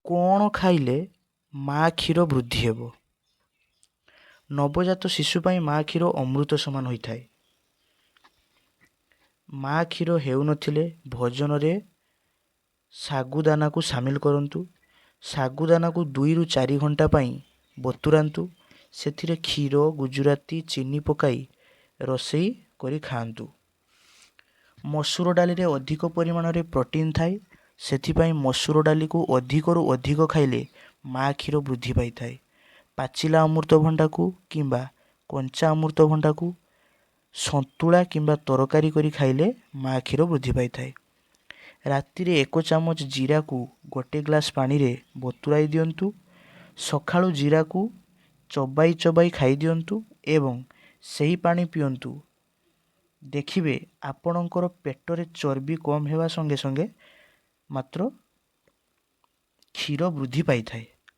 କ'ଣ ଖାଇଲେ ମା କ୍ଷୀର ବୃଦ୍ଧି ହେବ? ନବଜାତ ଶିଶୁ ପାଇଁ ମା କ୍ଷୀର ଅମୃତ ସମାନ ହୋଇଥାଏ। ମା କ୍ଷୀର ହେଉନଥିଲେ ଭୋଜନରେ ଶାଗୁଦାନାକୁ ସାମିଲ କରନ୍ତୁ। ଶାଗୁଦାନାକୁ 2ରୁ 4 ଘଣ୍ଟା ପାଇଁ ବତୁରାନ୍ତୁ। ସେଥିରେ କ୍ଷୀର, ଗୁଜୁରାତି, ଚିନି ପକାଇ ରୋଷେଇ କରି ଖାଆନ୍ତୁ। ମସୁର ଡାଲିରେ ଅଧିକ ପରିମାଣରେ ପ୍ରୋଟିନ୍ ଥାଏ, ସେଥିପାଇଁ ମସୁର ଡାଲିକୁ ଅଧିକରୁ ଅଧିକ ଖାଇଲେ ମା କ୍ଷୀର ବୃଦ୍ଧି ପାଇଥାଏ। ପାଚିଲା ଅମୃତଭଣ୍ଡାକୁ କିମ୍ବା କଞ୍ଚା ଅମୃତଭଣ୍ଡାକୁ ସନ୍ତୁଳା କିମ୍ବା ତରକାରୀ କରି ଖାଇଲେ ମା କ୍ଷୀର ବୃଦ୍ଧି ପାଇଥାଏ। ରାତିରେ 1 ଚାମଚ ଜିରାକୁ 1 ଗ୍ଲାସ୍ ପାଣିରେ ବତୁରାଇ ଦିଅନ୍ତୁ। ସକାଳୁ ଜିରାକୁ ଚବାଇ ଚବାଇ ଖାଇଦିଅନ୍ତୁ ଏବଂ ସେହି ପାଣି ପିଅନ୍ତୁ। ଦେଖିବେ, ଆପଣଙ୍କର ପେଟରେ ଚର୍ବି କମ୍ ହେବା ସଙ୍ଗେ ସଙ୍ଗେ ମାତ୍ର କ୍ଷୀର ବୃଦ୍ଧି ପାଇଥାଏ।